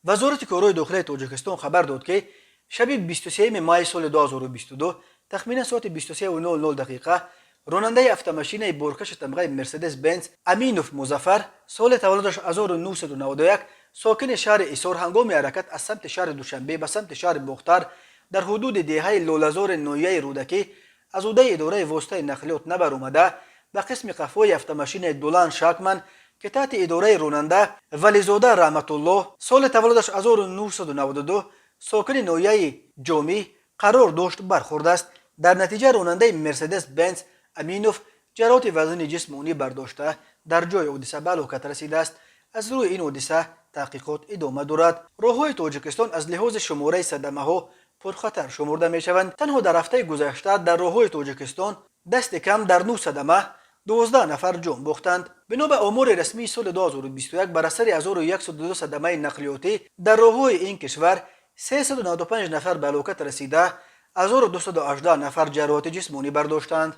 Вазорати корҳои дохилаи Тоҷикистон хабар дод, ки шаби 23 май соли 2022, тахминан соати 23:00 дақиқа, ронандаи автомашинаи боркаши тамғаи Мерседес Бенз Аминов Музаффар, соли таваллудаш 1991, сокини шаҳри Исор, ҳангоми ҳаракат аз самти шаҳри Душанбе ба самти шаҳри Бохтар дар ҳудуди деҳаи Лолазори ноҳияи Рӯдакӣ аз ӯҳдаи идораи воситаи нақлиёт набаромада, ба қисми қафои автомашинаи Дулан Шакман, ки таҳти идораи ронанда Вализода Раҳматуллоҳ, соли таваллудаш 1992, сокини ноҳияи Ҷомӣ, қарор дошт, бархӯрдааст. Дар натиҷа ронандаи Мерседес Бенз Аминов ҷароҳати вазнини ҷисмонӣ бардошта, дар ҷои ҳодиса ба ҳалокат расидааст. Аз рӯи ин ҳодиса таҳқиқот идома дорад. Роҳҳои Тоҷикистон аз лиҳози шумораи садамаҳо пурхатар шумурда мешаванд. Танҳо дар ҳафтаи гузашта дар роҳҳои Тоҷикистон дасти кам дар нӯ садама 12 нафар ҷон бохтанд. Бино ба омори расмии соли 2021, бар асари 1102 садамаи нақлиётӣ дар роҳҳои ин кишвар 395 нафар ба ҳалокат расида, 1218 нафар ҷароҳати ҷисмонӣ бардоштанд.